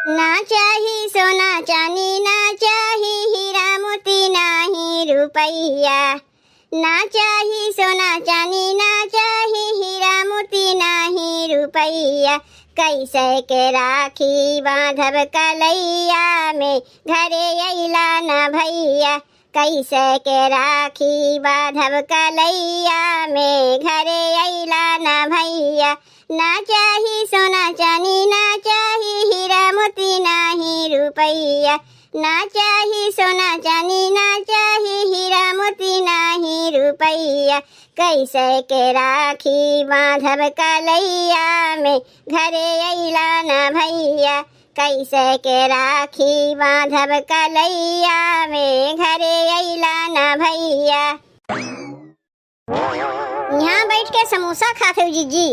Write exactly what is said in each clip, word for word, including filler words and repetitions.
ना चाही सोना चानी, ना चाही हीरा मोती, नाही रुपैया। ना चाही सोना चानी, ना चाही हीरा मोती, नाही रुपैया। कैसे के राखी बांधब कलैया में, घरे अइला ना भैया। कैसे के राखी बांधब कलैया में, घरे अइला ना भैया। ना चाही सोना चानी, ना चाही हीरा मोती, नाही रुपैया। ना चाही सोना चानी, ना चाही हीरा मोती, नाही रुपैया। कैसे के राखी बांधब कलैया में, घरे अइला ना भैया। कैसे के राखी बांधब कलैया में, घरे अइला ना भैया। यहाँ बैठ के समोसा खात हो जिज्जी।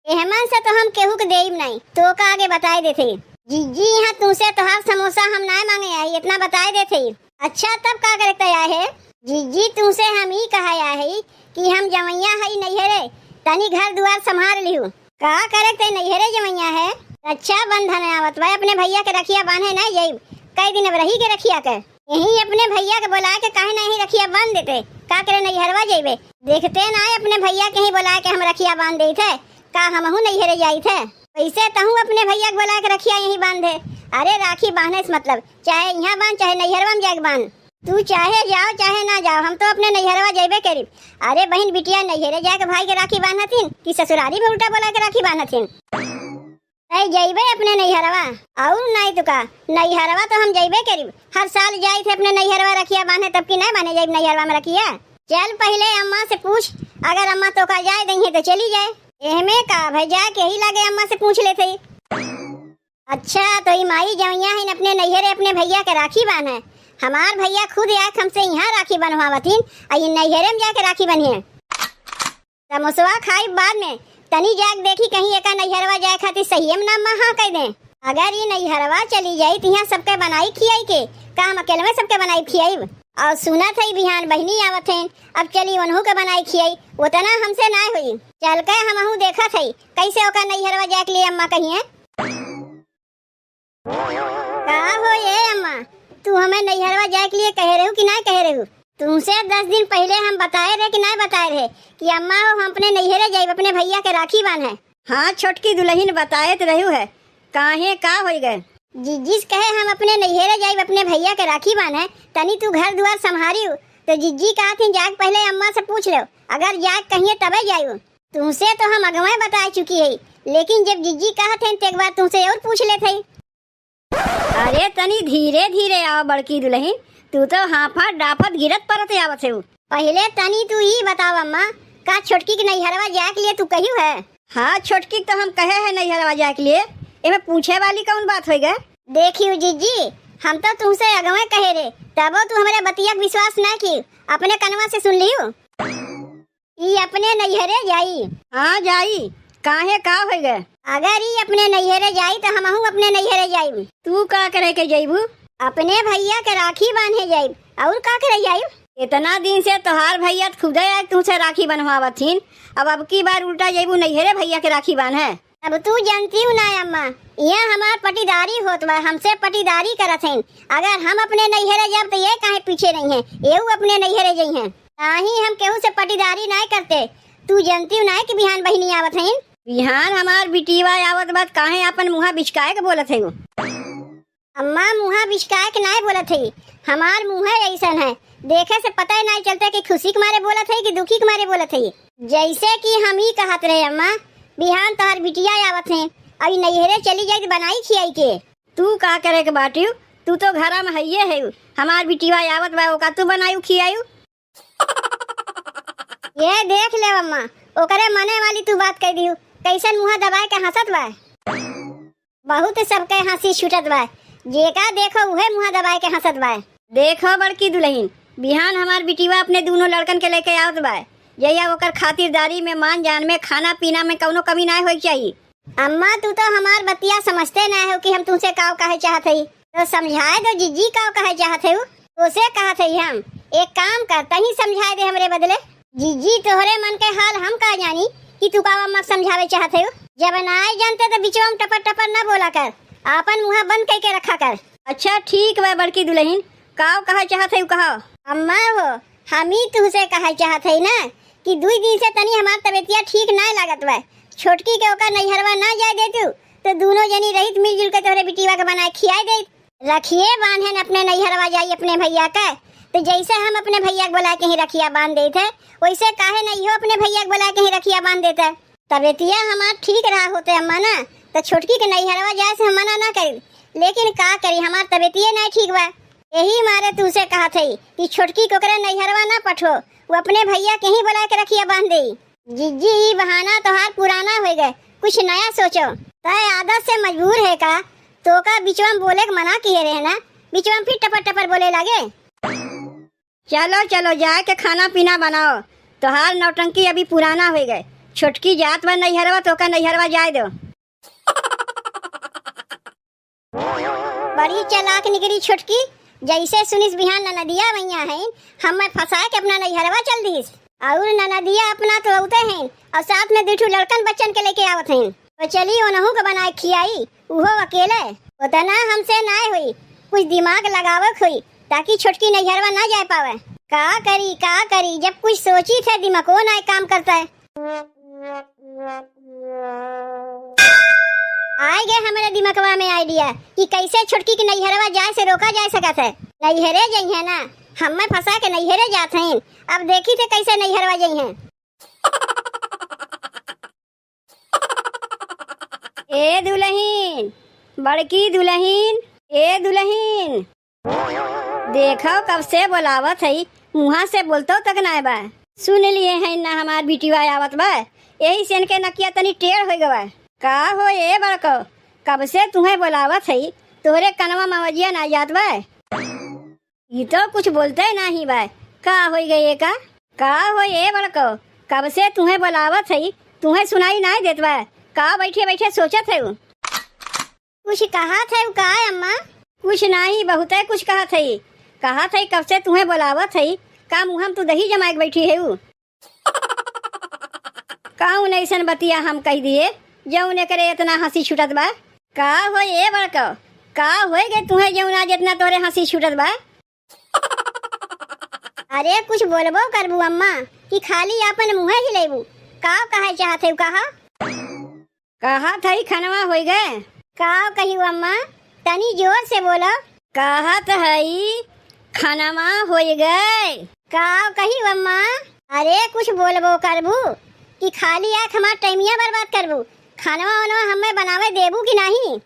एहमन से तो हम केहू के देइब नाई, तोका आगे बताए देथे। जिज्जी, यहाँ तुमसे तोहार समोसा हम नाय मांगे आई, इतना बताए देथे। अच्छा, तब का करे तय आए है? जिज्जी, तुमसे हम ई कहा आए है कि हम जवैया हई नैहरे, तनी घर दुआर संभार लिहू। का करे तय नैहरे जवैया है? रक्षाबंधन आवत बा, अपने भैया के रखिया बांधे नाय जाइब, कई दिन अब रही के रखिया के। यही अपने भैया के बोला के काहे नहीं रखिया बांध देते? का करे नैहरवा जइबे? देखते ना अपने भैया के ही बोला के हम रखिया बांध देते। का हमहू नैहरे जाइत है? वैसे तहू अपने भैया के बोला के रखिया यही बांधे। अरे राखी बांधे से मतलब चाहे यहाँ बांध चाहे नैहरवा में जाके बांध। तू चाहे जाओ चाहे ना जाओ, हम तो अपने नैहरवा जइबे करीब। अरे बहिन बिटिया नैहरे जाके भाई के राखी बांधथिन कि ससुरारी में उल्टा बोला के राखी बांधथिन? तै जइबे अपने नैहरवा, अउर नाई तो का, नैहरवा तो हम जइबे करिब। हर साल जाई थे अपने नैहरवा रखिया बांधे, तब की नाई बांधे जाइब नैहरवा में रखिया। चल पहिले अम्मा से पूछ, अगर अम्मा तोका जाए दइहे तो चली जाए। एहमे का भाई, जाए के ही लागे अम्मा से पूछ लेते। अच्छा, तो ई माई जवैया हइन अपने नैहरे अपने भैया के राखी बांधे। हमार भैया खुद आके हमसे यहाँ राखी बंधवावत हिन, आ ई नैहरे में जाके राखी बंधिए। समोसवा खाई बाद में, तनी जाके देखी कहीं एका नैहरवा जाए खातिर सही में ना महा कह दे। अगर ई नैहरवा चली जाई तो यहाँ सबके बनाई खियाई के, का हम अकेले में सबके बनाई खियाई? और सुनत है बिहान बहिनी आवत हैं, अब चली उनहू के बनाई खियाई, उतना हमसे ना होई। चल के हमहू देखत है कैसे ओका नैहरवा जाए के लिए अम्मा कहिए। का हो ये अम्मा, तू हमें नैहरवा जाए के लिए कहे रहू कि ना कहे रहू? तुमसे दस दिन पहिले हम बताए रहे कि ना बताए रहे कि अम्मा हो हम अपने नैहरे जाइब अपने भैया के राखी बांधे। हाँ छोटकी दुलहिन बताए तो रहू है, काहे का होई गए? जिज्जी से कहे हम अपने नैहरे जाइब अपने भैया के राखी बांधे, तनी तू घर दुआर संभारी हो। तो जिज्जी कहा थी जाके पहिले अम्मा से पूछ लो, अगर जाके कहिए तबे जाइब। तुमसे तो हम अगवे बताए चुकी है, लेकिन जब जिज्जी कहत हैं तो एक बार तुमसे और पूछ लेत है। अरे तनी धीरे धीरे आवा बड़की दुलहिन, तू तो हाफत डाफत गिरत परत आवत है। पहिले तनी तू ई बताओ अम्मा, का छोटकी के नैहरवा जाए के लिए तू कहियो है? हाँ छोटकी के तो हम कहे है नैहरवा जाए के लिए, एमे पूछे वाली कौन बात होई गए? देखियो जिज्जी, हम तो तुमसे अगवे कहे रे, तबो तू हमरे बतिया के विश्वास ना की, अपने कनवा से सुन लियो। ई अपने नैहरे जाई? हाँ जाई, काहे का होई गए? अगर ई अपने नैहरे जाई तो हमहू अपने नैहरे जाइब। तू का करे के जाइबू? अपने भैया के राखी बांधे जाइब, और का करे जाइब? इतना दिन से तोहार भैया त खुदे आके तुमसे राखी बंधवावत हिन, अब अब की बार उल्टा जाइबू नैहरे भैया के राखी बांधे? अब तू जानती हूँ ना अम्मा, यहाँ हमार पटीदारी होत बा, हमसे पटीदारी करत हैं। अगर हम अपने नैहरे जाब तो ये काहे पीछे नहीं है, एहू अपने नैहरे जइहें। नाही हम केहू से पटीदारी नाय करते। तू जनती नाय कि बिहान बहिनी आवत हईन? बिहान हमार बिटिया आवत बा, काहे आपन मुँहा बिचकाए के बोलत है? अम्मा, मुँहा बिचकाए के नाय बोलत है, हमार मुँहे ऐसन है, देखे से पता ही नाय चलते कि खुशी के मारे बोलत है कि दुखी के मारे बोलत है। जैसे कि हम ही कहत रहे अम्मा, बिहान तोहर बिटिया आवत है, अभी नैहरे चली जाई तो बनाई खियाई के। तू का करे के बाटिउ? तू तो घरा में हइये है, हमार बिटिया आवत बा, ओका तू बनायु खियायु। ये देख ले अम्मा, ओकरे मने वाली तू बात कह दिहु। कैसन मुँह दबाए के हंसत बा। बहुत सबके हंसी छूटत बा, जेका देखो उहे मुँह दबाए के हंसत बा। देखो बड़की दुलहिन, बिहान हमार बिटिया अपने दूनो लड़कन के लेके आवत बा, जइया ओकर खातिरदारी में मान जान में खाना पीना में कौनो कमी ना होए के चाहिए। अम्मा, तू तो हमार बतिया समझते ना हो कि हम तुमसे काव कहे चाहत हई। तो समझाए दो जिज्जी काव कहे चाहत हऊ। उसे कहत हई हम, एक काम कर, तही समझाए दे हमरे बदले। जिज्जी, तोहरे मन के हाल हम का जानी कि तू काव अम्मा के समझावे चाहत हऊ। जब ना आए जानते तो बिचवा में टपर टपर ना बोला कर। आपन मुँह बंद कइके रखा कर। अच्छा ठीक बा बड़की दुलहिन, काव कहा चाहत है कहा। अम्मा हो, हम ही तुहसे कहा चाहत है ना कि दुई दिन से तनी हमार तबियतिया ठीक ना लागत बा। छोटकी के ओकर नैहरवा ना जाए देतू तो दोनों जनी रहित मिलजुल के तोहरे बिटिया के बनाए खियाए देत। रखिए बांधेन अपने नैहरवा जाई अपने भैया के, तो जैसे हम अपने भैया के बोला के ही रखिया बांध देत है, वैसे काहे न इहो अपने भैया के बोला के ही रखिया बांध देत है। तबियतिया हमार ठीक रहा होते अम्मा ना, तो छोटकी के नैहरवा जाए से हम मना ना करी, लेकिन का करी, हमार तबियतिये नहीं ठीक बा। यही मारे तुमसे कहत हई कि छोटकी के ओकरे नैहरवा ना पठो, वो अपने भैया के ही बोला के रखिया बांध देई। जिज्जी, ई बहाना तोहार पुराना होइ गए, कुछ नया सोचो। तय आदत से मजबूर है का? तोका बिचवा में बोले के मना किए रहे ना, बिचवा में फिर टपर टपर बोले लागे। चलो चलो, जाए के खाना पीना बनाओ, तोहार नौटंकी अभी पुराना होइ गए। छोटकी जात बा नैहरवा, तोका नैहरवा जाए दो। बड़ी चालाक निकली छोटकी, जैसे सुनिस बिहान ननदिया भैया हैं, हमें फंसा के अपना नैहरवा चल दिस। और ननदिया अपना तो औते हैं और साथ में दू ठो लड़कन बच्चन के लेके आवत हैं। तो चली ओनहू के बनाए खियाई, उहो अकेले। उतना हमसे नाय होई, कुछ दिमाग लगावक होई, ताकि छोटकी नैहरवा ना जाए पावे। का करी, का करी, जब कुछ सोची थे दिमागो नाय काम करता है। आए गए हमरे दिमकवा में आइडिया कि कैसे छोटकी के नैहरवा जाए से रोका जा सकत है। नैहरे जइहें ना, हमें फंसा के नैहरे जात हैं। अब देखी थे कैसे नैहरवा जइहें। ए दुलहिन, बड़की दुलहिन, ए दुलहिन। देखो, कब से बोलावत हई, मुँहा से बोलतो तक नाय बा। सुन लिए हैं ना, हमार बिटिवा आवत बा, यही से इनके नकिया तनी टेढ़ होइ गवा। का हो ए बड़को, कब से तुहें बोलावत हई, तोहरे कनवा में आवाजिया ना जात बा। ई तो कुछ बोलते नाही बा, का होइ गए का? का हो ए बड़को, कब से तुहें बोलावत हई, तुहें सुनाई नाय देत बा, का बैठे बैठे सोचत है? कुछ कहत है का अम्मा? कुछ नाही, बहुते कुछ कहत है। कहत है कब से तुहें बोलावत है, का मुँह में तू दही जमाए के बैठी है? कौन ऐसन बतिया हम कह दिए जौन एकरे इतना हँसी छूटत बा? का हो ए बड़को, का होइ गए तुहें जौन आज इतना तोहरे हँसी छूटत बा? अरे कुछ बोलबो करबू अम्मा कि खाली आपन मुँह हिलेबू? का कहे चाहत है कहा? कहत हई खनवा होइ गए। का कही अम्मा, तनी जोर से बोलो। कहत हई खनवा होइ गए। का कही अम्मा? अरे कुछ बोलबो करबू कि खाली आँख हमार टाइमिया बर्बाद करबू? खानवा वानवा हमें बनावे देबू कि नाही?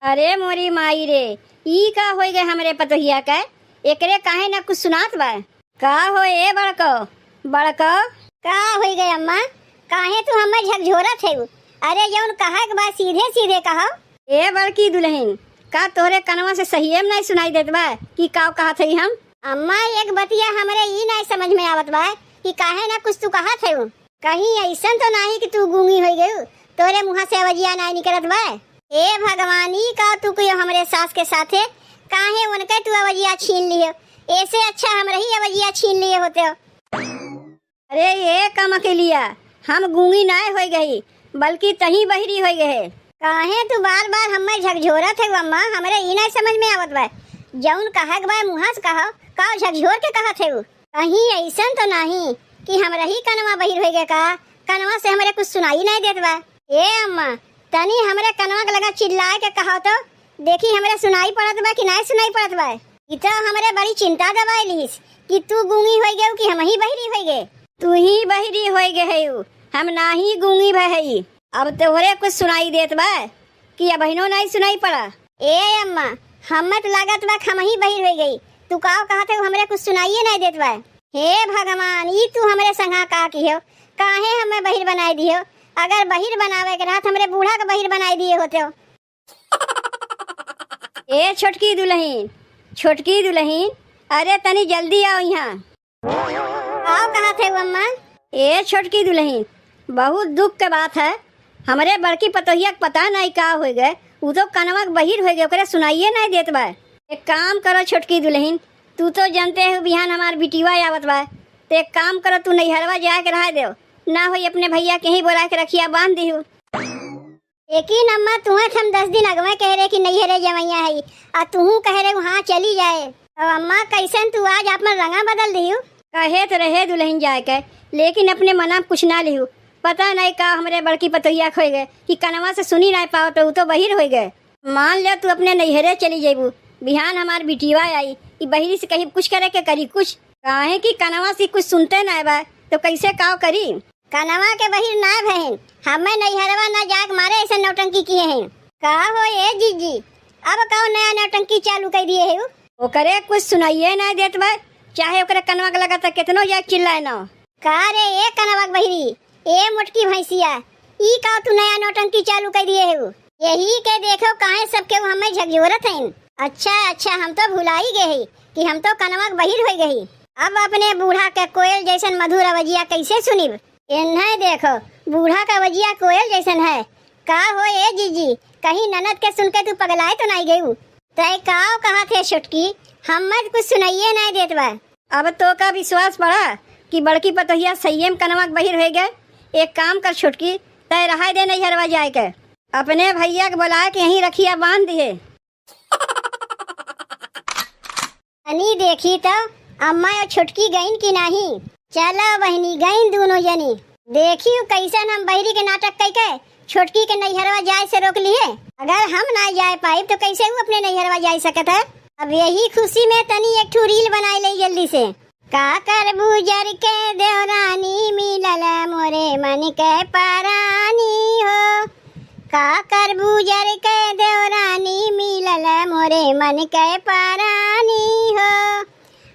अरे मोरी माई रे, ई का होइ गए हमरे पतोहिया के? एकरे काहे ना कुछ सुनात बा? का हो ए बड़को, बड़को? का होइ गए अम्मा? काहे तू हमें झकझोरत है? अरे जौन कहे के बा सीधे सीधे कहो। ए बड़की दुलहिन, का तोहरे कनवा से सहिए में नहीं सुनाई देत बा कि का कहत हई हम? अम्मा, एक बतिया हमरे ई नहीं समझ में आवत बा कि काहे ना कुछ तू कहत है। कहीं ऐसन तो नाही कि तू गूंगी होइ गयू, तोरे मुँह से अवजिया नाही निकलत बा? ए भगवान, ई का तू कियो हमरे सास के साथे? काहे उनके तू अवजिया छीन लियो? ऐसे अच्छा हमरे ही अवजिया छीन लिए होते हो। अरे ए कमकलिया, हम गूंगी नाय होइ गई, बल्कि तही बहिरी होइ गए। काहे तू बार बार हमें झकझोरत है अम्मा? हमरे ई नाय समझ में आवत बा। जौन कहक बा मुँह से कहो, का झकझोर के कहत है? कहीं ऐसन तो नाही कि हमरे ही कनवा बहिर होइ गए का? कनवा से हमरे कुछ सुनाई नाय देत बा। ए अम्मा, तनी हमरे कनवा के लगा चिल्लाए के कहो तो, देखी हमरे सुनाई पड़त बा कि नाय सुनाई पड़त बा। ई तो हमरे बड़ी चिंता दबाई लिहिस कि तू गूंगी होइ गयू कि हम ही बहिरी होइ गए। तू ही बहिरी होइ गए हयू, हम नाही गूंगी भए हई। अब तोहरे कुछ सुनाई देत बा कि अबहिनो नाय सुनाई पड़ा? ए अम्मा, हमें तो लागत बा कि हम ही बहिर होइ गई। तू का कहत है हमरे कुछ सुनाइए नाय देत बा? हे भगवान, ई तू हमरे संगा का किहो? काहे हमें बहिर बनाए दिहो? अगर बहिर बनावे के रहत, हमरे बूढ़ा के बहिर बनाए दिए होते हो। ए छोटकी दुलहिन, छोटकी दुलहिन, अरे तनी जल्दी आओ यहाँ। आओ कहत है अम्मा। ए छोटकी दुलहिन, बहुत दुख के बात है, हमरे बड़की पतोहिया के पता नहीं का होइ गए, उ तो कनवा के बहिर होइ गए, ओकरे सुनाइए नहीं देत बा। एक काम करो छोटकी दुलहिन, तू तो जानते हो बिहान हमार बिटिवा आवत बा, तो एक काम करो, तू नैहरवा जाए के रह देव, ना होई अपने भैया के ही बोला के रखिया बांध दिहू। लेकिन अम्मा, तुहैं त हम दस दिन अगवे कहे रहे कि नैहरे जवइया है, आ तुहू कहे रहे वहाँ चली जाए। अब अम्मा, कैसन तू आज आपन रंगा बदल दिहू? कहे त रहे दुलहिन जाए के, लेकिन अपने मना में कुछ ना लिहू। पता नहीं का हमरे बड़की पतोहिया के होइ गए कि कनवा से सुनी नाहीं पावत, उ तो बहिर होइ गए। मान ले तू अपने नैहरे चली जइबू, बिहान हमार बिटिया आई, ई बहिरी से कहीं कुछ करे के करी कुछ, काहे कि कनवा से कुछ सुनते नाहीं बा, तो कैसे काव करी? कनवा के बहिर नाहीं भइन, हमें नैहरवा ना जाए के मारे ऐसे नौटंकी किहे हैं। का हो ए जीजी, अब काव नया नौटंकी चालू कर दिहे हैं? ओकरे कुछ सुनाइए नाहीं देत बा, चाहे ओकरे कनवा के लगा त केतनो जाए चिल्लाए ना। का रे ए कनवा के बहिरी, ए मोटकी भैंसिया, ई का तू नया नौटंकी चालू कर दिहे हउ? यही के देखो काहे सब केहू हमें झकझोरत हइन। अच्छा, अच्छा, हम तो भुलाई गए हई कि हम तो कनवा के बहिर होइ गई। अब अपने बूढ़ा के कोयल जैसन मधुर आवाजिया कैसे सुनिब? इन्हें देखो, बूढ़ा का आवाजिया कोयल जैसन है। का हो ए जीजी, कहीं ननद के सुन के तू पगलाए तो नाहीं गयू? तय काव कहत हे छोटकी, हमें कुछ सुनाइए नाहीं देत बा। अब तोका विश्वास पड़ा कि बड़की पतोहिया सहिये में कनवा के बहिर होइ गए? एक काम कर छोटकी, तय रहाय दे नैहरवा जाए के। अपने भैया के बोलाए के यहीं रखिया बांध दिहे। तनी देखी तो अम्मा अउ छोटकी गइन कि नाहीं। चलो बहिनी, गइन दूनो जनी। देखियो कैसन हम बहिरी के नाटक कइके छोटकी के नैहरवा जाए से रोक लिहे। अगर हम ना जाए पाइब तो कैसे उ अपने नैहरवा जाए सकत है? अब यही खुशी में तनी एक ठो reel बनाए ले जल्दी से। का करबू जर के देवरानी मिलल मोरे मन के परानी हो। का करबू जर के देवरानी मिलल मोरे मन के परानी हो।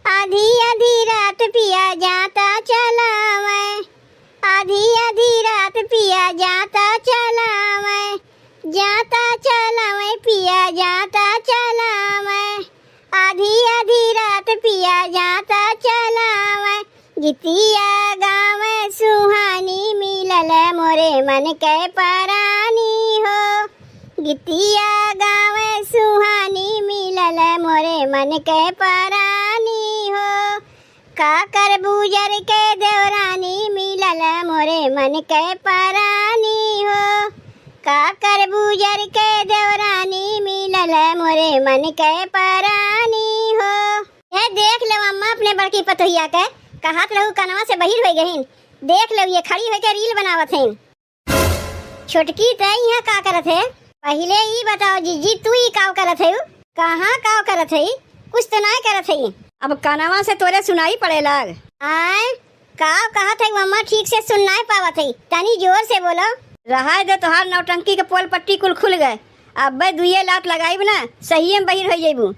आधी आधी रात पिया जाता चलावे, आधी आधी रात पिया जाता चलावे, जाता चलावे पिया जाता चलावे, आधी आधी रात पिया जाता चलावे। गीतिया गावे सुहानी मिलल मोरे मन के परानी हो। गीतिया गावे सुहानी मिलल मोरे मन के परानी हो। का करबू जर के देवरानी मिलल मोरे मन के परानी हो। का करबू जर के देवरानी मिलल मोरे मन के परानी हो। हे देख लेव अम्मा अपने बड़की पतोहिया के, कहत रहू कनवा से बहिर होइ गइन। देख लेव ये खड़ी होइके reel बनावत हइन। छोटकी, तै इहाँ का करत है? पहिले ई बताओ जीजी, तू ई काव करत है? कहाँ काव करत है? कुछ तो नाय करत है। अब कनवा से तोरे सुनाई पड़े लाग। आय, काव कहत है अम्मा, ठीक से सुन नाय पावत है, तनी जोर से बोलो। रहाय दे तोहार नौटंकी के पोल पट्टी कुल खुल गए। अब्बे दुइये लात लगाइब ना, सहिये में बहिर होइ जइबू।